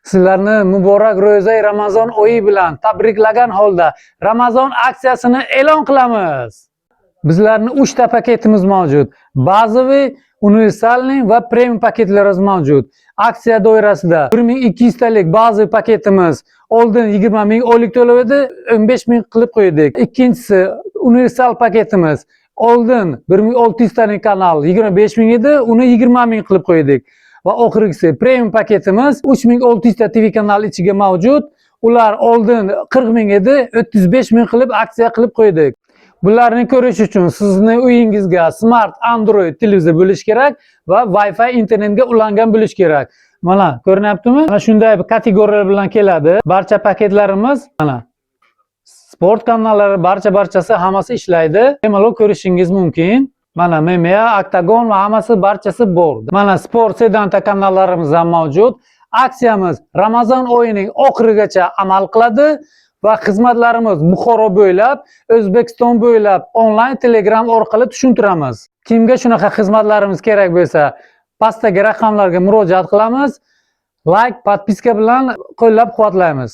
Sizlarni muborak ro'zai Ramazon oyi bilan tabriklagan holda Ramazon aksiyasini e'lon qilamiz. Bizlarni 3 ta paketimiz mavjud. Bazaviy, универсальный va premium paketlarimiz mavjud. Aksiya doirasida 1200 talik bazaviy paketimiz oldin 20 ming oylik to'lov edi, 15 ming qilib qo'ydik. Ikkinchisi, universal paketimiz oldin 1600 talik kanal 25 ming edi, uni 20 ming qilib qo'ydik. Va oxirgisi, premium paketimiz 3600 ta TV kanal ichiga mavjud. Ular oldin 40 ming edi, 35 ming qilib aksiya qilib qo'ydik. Bularni ko'rish uchun sizni uyingizga smart Android televizor bo'lishi kerak va Wi-Fi internetga ulangan bo'lishi kerak. Mana, ko'rinyaptimi? Mana shunday kategoriyalar bilan keladi. Barcha paketlarimiz, mana, sport kanallari, barcha barchasi, hammasi ishlaydi. Bemalol ko'rishingiz mumkin. Mana, MMA, Oktagon va hammasi, barchasi bor. Mana, sport sedanta kanallarimiz ham mavjud. Aksiyamiz Ramazon oyining oxirigacha amal qiladi va xizmatlarimiz Buxoro bo'ylab, O'zbekiston bo'ylab onlayn, Telegram orqali tushuntiramiz. Kimga shunaqa xizmatlarimiz kerak bo'lsa, pastdagi raqamlarga murojaat qilamiz. Like, подписка bilan qo'llab-quvvatlaymiz.